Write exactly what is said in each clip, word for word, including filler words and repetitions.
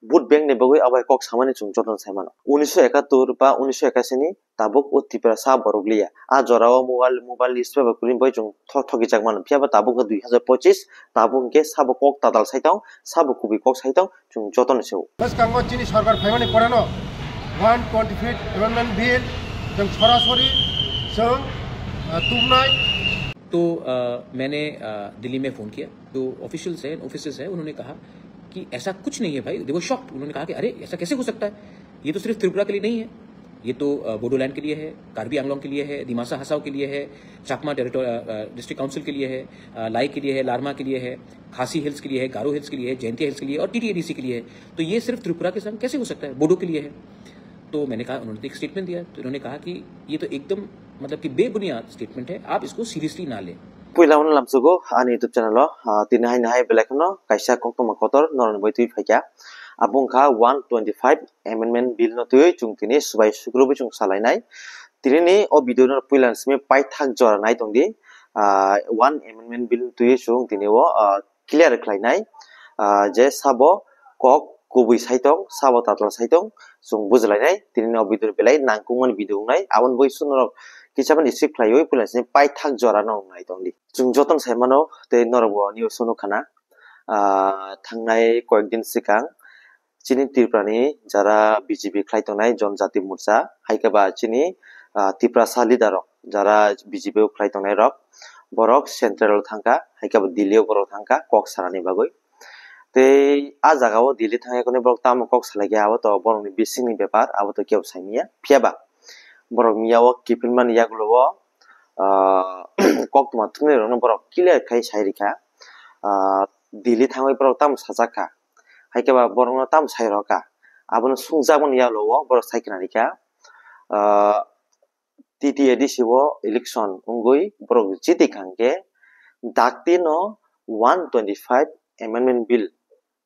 vote bank ni bagwi abo hai kok samani chwng jotono sai mano. Unisho ekatur ba unisho ekasi ni tabuk o Tiprasa borok liya. A jora o mobile, mobile newspaper kwrwini bagwi chwng tho-, thoki jak mano. Phiya ba tabuk no dui hazar pochis, tabuk hwnkhe sabo kok tatal sai tong, sabo kubui kok sai tong, chwng jotono se o. Bwskango chini sorkar phaimani poreno one twenty-five amendment bill chwng sorasori chwng, ah, tubnai. तो अ, मैंने अ, दिल्ली में फ़ोन किया, जो ऑफिशियल्स हैं, ऑफिसर्स हैं, उन्होंने कहा कि ऐसा कुछ नहीं है भाई। दे वर शॉक्ड। उन्होंने कहा कि अरे, ऐसा कैसे हो सकता है? ये तो सिर्फ त्रिपुरा के लिए नहीं है, ये तो अ, बोडोलैंड के लिए है, कार्बी आंगलोंग के लिए है, दिमासा हासाओ के लिए है, चाकमा टेरिटोरी, अ, अ, डिस्ट्रिक्ट काउंसिल के लिए है, अ, लाई के लिए है, लारमा के लिए है, खासी हिल्स के लिए है, गारो हिल्स के लिए है, जैंतिया हिल्स के लिए है और टीटीएडीसी के लिए है। तो ये सिर्फ त्रिपुरा के संग कैसे हो सकता है? बोडो के लिए है। तो मैंने कहा, उन्होंने तो एक स्टेटमेंट दिया, तो इन्होंने कहा कि ये तो एकदम, मतलब कि बेबुनियाद स्टेटमेंट है, आप इसको सीरियसली ना लें। Puila uno lamsugo ani YouTube channel o, ah, tini hai nahai belai kheno kaisa koktoma kotor norokni bai twi phaikha. Abo wngkha one twenty-five amendment bill no twiwi chwng tini swbai sukrubwi chwng salainai. Tini ni o video no puila ni simi paithak jora nai tongdi. Ah, one amendment bill no twiwi chwng tini o, ah, clear khlainai, ah, je sabo kok kubui saitong, sabo tatla saitong, chwng bujlainai, tini no video belai nangkukmani video wngnai, aboni bagwi chwng norok kisa mani skip khlaiwi puila sini paithak jora no wngnai tongdi. Chwng jotono sai mano, tei norok bo news o nukha na, ah, thangnai koyek din swkang, chini Tripura ni jara B J P khlai tongnai Janjati Morcha, hai khe ba chini, ah, Tiprasa leader rok, jara B J P o khlai tongnai rok, borok central o thangkha, hai khe bo Delhi o borok thangkha kok sanani bagwi. Tei a jaga o Delhi thangya khe borok tamo kok salai khe, abo to borok ni bising ni bepar, abo to kebo sai manya. Phiya ba borok miya o kiphilmani yagulo o, ah, koktwma thumnai rok no borok clear khai sai rikha. Ah, Delhi thangwi borok tamo sajak kha, hai khe ba borok no tamo sai rw kha, abono sungjakmani yagulo o borok sai khna rikha. Ah, T T A D C o election wngwi borok jiti kha hwnkhe dakti no one twenty-five amendment bill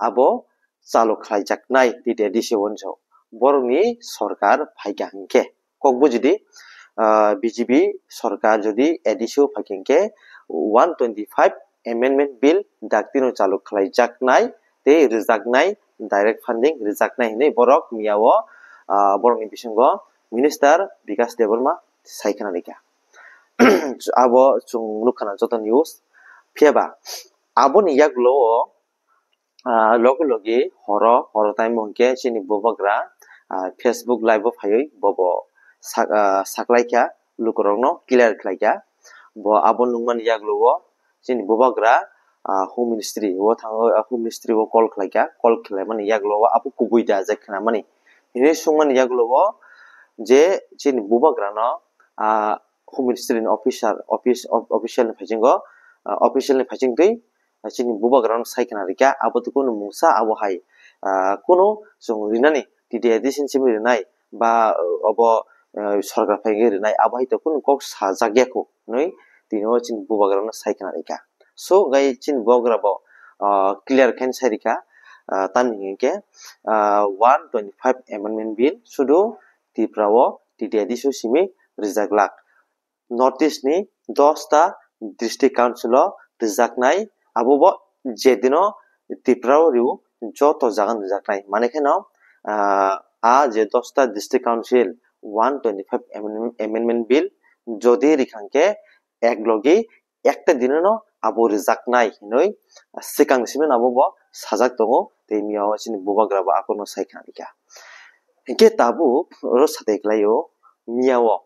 abo chalu khlaijaknai T T A D C o hinwi borokni sorkar phaikha hwnkhe. Kok bujidi, ah, B J P sorkar jodi A D C o phaikha hwnkhe one twenty-five amendment bill dakti no chalu khlaijaknai tei rwjaknai direct funding rwjaknai hinwi borok miya o, ah, borokni bisingo Minister Bikash Debbarma sai khna rikha. Abo chwng nukha na joto news. Phiya ba aboni yagulo o, ah, logi logi horo, horo time hwnkhe chini bubagra, ah, Facebook live o phaiwi bobo sak-, ah, saklaikha, lukurokno clear khlaikha. Bo abo nukmani yagulo o chini bubagra, ah, Home Ministry o thango, ah, Home Ministry o call khlaikha, call khlaimani yagulo o abo kubui da je khnamani hinwi swngmani yagulo o je chini bubagrano, ah, Home Ministry ni officer, office, of-, official ni phaisingo, ah, official ni phaising twi, ah, chini bubagrano sai khna rikha, abo to kunu mungsa abo hai, ah, kunu chwng rinani T T A D C ni simi rinai ba, ah, obo, ah, sorkar phaigwi rinai abo hai to kunu kok sajak ya kho hinwi tini o chini bubagrano sai khna rikha. So, gai chini bubagra bo, ah, clear khe sai rikha, ah, tamni hinkhe, ah, one twenty-five amendment bill sudu Tripura o T T A D C o simi rijak lak. North East ni dosta district council o rijaknai, abo bo je dino Tripura o riu joto jaga rijaknai. Mane kheno, ah, a je dosta district council one twenty-five amendment, amendment bill jodi rikhang khe ek logi ekta dinono abo rijaknai hinwi swkang simi abo bo sajak tongo, tei miya o chini bubagra bo akorno sai khna rikha. Hinkhe tabuk oro satai khlaio, miya o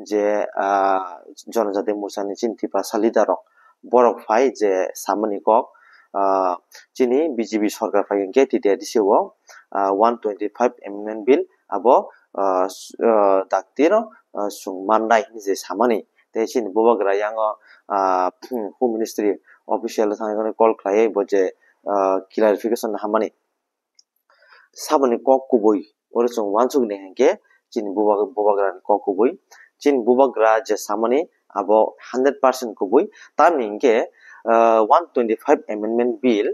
je, ah, Janajati Morcha ni chini Tiprasa leader rok borok phai je samani kok, ah, chini B J P sorkar phai hinkhe T T A D C o, ah, one twenty-five amendment bill abo, ah, s-, ah, dakti no, ah, chwng mannai hinwi je samani. Tei chini bubagra yango, ah, Home Ministry official thangwi call khlaiwi bo je, ah, clarification hamani. Saboni kok kubui oro chwng uansukni hinkhe chini bubag-, bubagrani kok kubui. Chini bubagra je samani abo hundred percent kubui. Tamni hinkhe, ah, one twenty-five amendment bill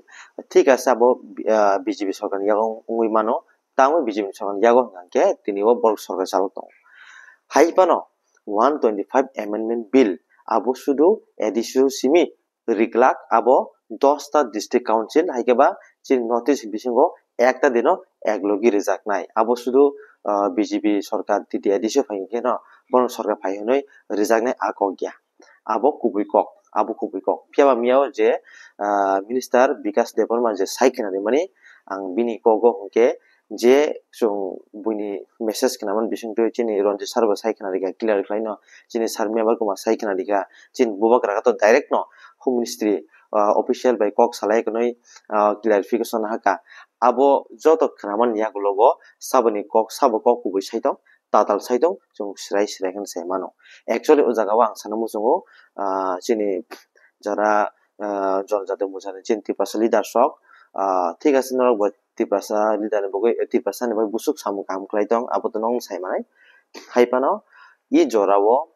thik ase abo, ah, B J P sorkarni yago wngwi mano. Tamo B J P ni sorkar yago hwnkha khe tini o borok sorkar chalok tongo. Hai phano one twenty-five amendment bill abo sudu A D C o simi riklak, abo dosta district council hai khe ba chini North East bisingo ekta dino eklogi rijaknai. Abo sudu, ah, B J P sorkar T T A D C phai hwnkhe no, bono sorkar phai hwnwi rijaknai a kok ya. Abo kubui kok, abo kubui kok. Phiya ba miyao je, ah, Minister Bikas Debbarma je sai khna rimani, ang bini kogo hwnkhe je chwng buini message khna man bising twi chini Ranjit sir bo sai khna rikha clear khlaino, chini sir Mebar Kumar sai khna rikha, chini bubagra to direct no Home Ministry, ah, official bai kok salai kwnwi, ah, clarification haka. Abo joto khna man yagulogo saboni kok, sabo kok kubui sai tong, tatal sai tong, chwng srai srai khe sai mano. Actually o jaga o ang sana muchungo, ah, chini jara, ah, jonjati mujani chini Tiprasa leader sok, ah, thik ase norok bo Tiprasa leader ni bagwi, Tiprasa ni bagwi busuk samung kaham khlai tong, abo to nong sai manai. Hai phano i jora o,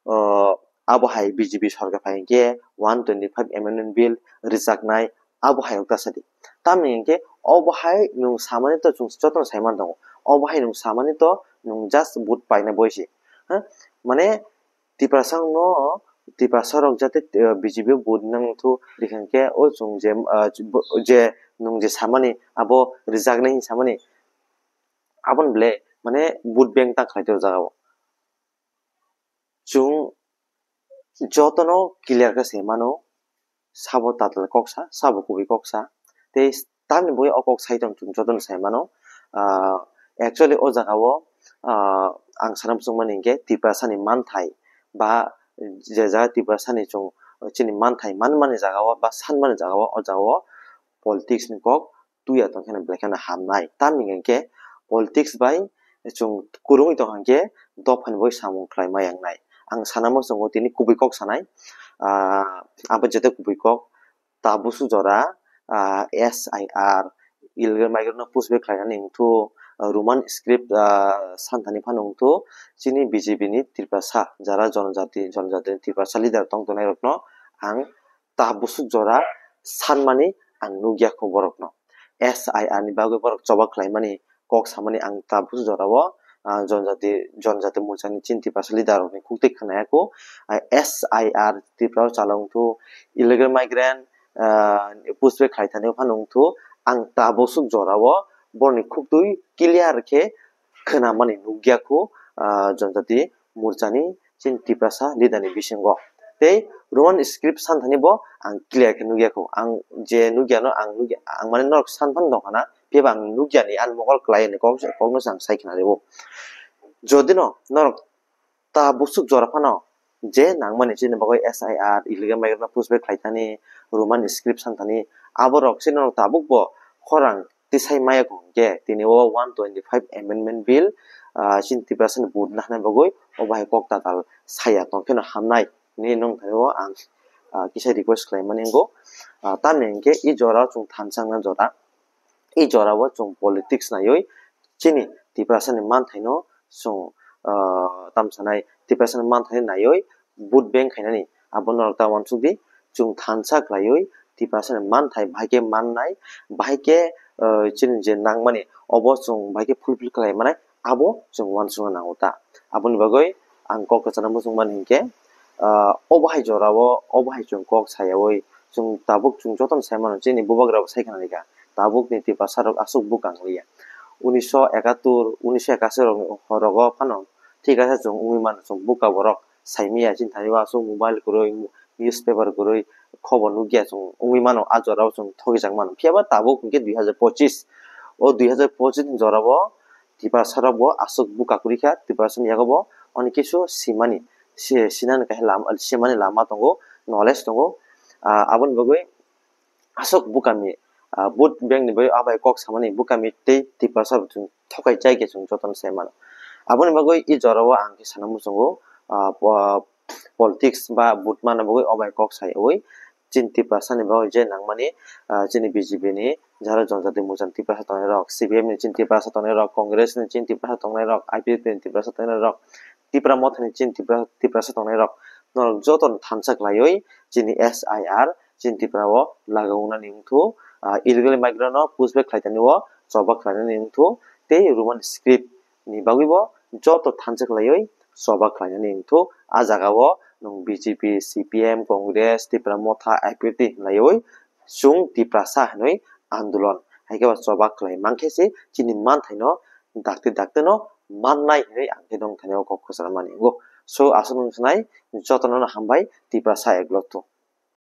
ah, abo hai B J P sorkar phai hwnkhe one twenty five amendment bill rijaknai, abo hai wngkha sadi. Tamni hwnkhe obo hai nwng samani to chwng jotono sai man tongo. Obo hai nwng samani to nwng just vote paina boise. Ha? Mane Tiprasa no, Tiprasa rok jate, eh, B J P vote nang thu rikha khe o chwng je, ah, je nwng je samani abo rijaknai hin samani aboni ble mane vote bank ta khlai tong jaga o. Chwng jotono clear khe sai mano, sabo tatal koksa, sabo kubui koksa. Tei tamni bagwi o kok sai tong chwng jotono sai mano. Ah, actually o jaga o, ah, ang sana muchung mani hinkhe Tiprasa ni manthai ba je jaga Tiprasa ni chwng chini manthai manmani jaga o ba sanmani jaga o, o jaga o politics ni kok tuya tongkheno belai kheno hamnai. Tamni hwnkhe politics bai chwng kwrwngwi tongkha hwnkhe dophani bagwi samung khlai ma yangnai. Ang sana muchungo tini kubui kok sanai. Ah, abo jete kubui kok ta busu jora, ah, S I R, illegal migrant no push back khlainani wngthu, ah, Roman script, ah, santhani phano wngthu, chini B J P ni Tiprasa, jara jonojati, jonojati ni Tiprasa leader tong tongnai rokno ang ta busuk jora sanmani ang nukya kho borokno. S I R ni bagwi borok choba khlaimani kok samani ang ta busuk jora o, ah, jonojati, jonojati morchani chini Tiprasa leader rokni khuktwi khwnaya kho. Ah, S I R Tripura o chala wngthu, illegal migrant, ah, push back khlai thani phano wngthu, ang ta busuk jora o borokni khuktwi clear khe khwnamani nukya kho, ah, jonojati morchani chini Tiprasa leader ni bisingo. Tei Roman script santhani bo ang clear khe nukya kho. Ang je nukya no ang nukya, ang mane norok san phano tongkha na, phiya ba ang nukya ni ani mokol kwlai ni kok, kokno se ang sai khna rwo. Jodi no norok ta busuk jora phano je nangmani chini bagwi S I R, illegal migrant no push back khlai thani, Roman script santhani, aborok chini norok tabuk bo khorang tisai maya kho hwnkhe tini o one twenty five amendment bill, ah, chini Tiprasa ni vote nahna bagwi o bahai kok tatal saya tongkheno hamnai hinwi nong thani o ang, ah, kisa request khlai mani wngo. Ah, tamni hwnkhe i jora o chwng thansa wngna jora, i jora o chwng politics naiwi chini Tiprasa ni manthaino chwng, ah, tam sanai Tiprasa ni manthaino naiwi vote bank khainani abo norok ta uansuk di. Chwng thansa khlaiwi Tiprasa ni manthai bahai khe mannai, bahai khe, ah, chini je nangmani obo chwng bahai khe fulfill khlai manai, abo chwng uansukna nango ta. Aboni bagwi ang kok kwchangno muchung mani hinkhe, ah, obo hai jora o, obo hai chwng kok sayawi chwng tabuk chwng jotono sai mano, chini bubagra bo sai khna rikha, tabuk ni Tiprasa rok aswk bwkang liya. Unisho ekattor, unisho ekasi rok, rogo phano thik ase chwng wngwi mano, chwng bwkha borok saimaya chini thani o aswk mobile kwrwi, newspaper kwrwi, khobor nukya chwng wngwi mano, a jora o chwng thokjak mano. Phiya ba tabuk hinkhe dui hazar pochis, o dui hazar pochis ni jora o Tiprasa rok bo aswk bwkha kwrwi kha, Tiprasa ni yago bo onek kisu simani, si-, sinani kaisa lama, simani lama tongo, knowledge tongo. Ah, aboni bagwi aswk bwkha mi, ah, vote bank ni bagwi abai kok samani bwkha mi tei Tiprasa bo chwng thokai chai khe chwng jotono sai mano. Aboni bagwi i jora o ang khe sana muchungo, ah, po-, politics ba vote mana bagwi obai kok sayawi chini Tiprasa ni bagwi je nangmani, ah, chini B J P ni jara jonjati muchani Tiprasa tongnai rok, C P M ni chini Tiprasa tongnai rok, Congress ni chini Tiprasa tongnai rok, I P F T ni Tiprasa tongnai rok, Tipra Motha ni chini Tipra-, Tiprasa tongnai rok, norok jotono thansa khlaiwi chini S I R, chini Tipra o laga wngnani wngthu, ah, illegal migrant no push back khlai thani o choba khlainani wngthu, tei Roman script ni bagwi bo joto thansa khlaiwi choba khlainani wngthu. A jaga o nwng B J P, C P M, Congress, Tipra Motha, I P F T hinlaiwi chwng Tiprasa hinwi andolon Hai khe ba choba khlai mankhe se chini manthaino dakti dakti no mannai hinwi ang khe nong thani o kok kwcharo mani wngo. So aswk wng khnai jotono no hambai Tiprasa Eglo to.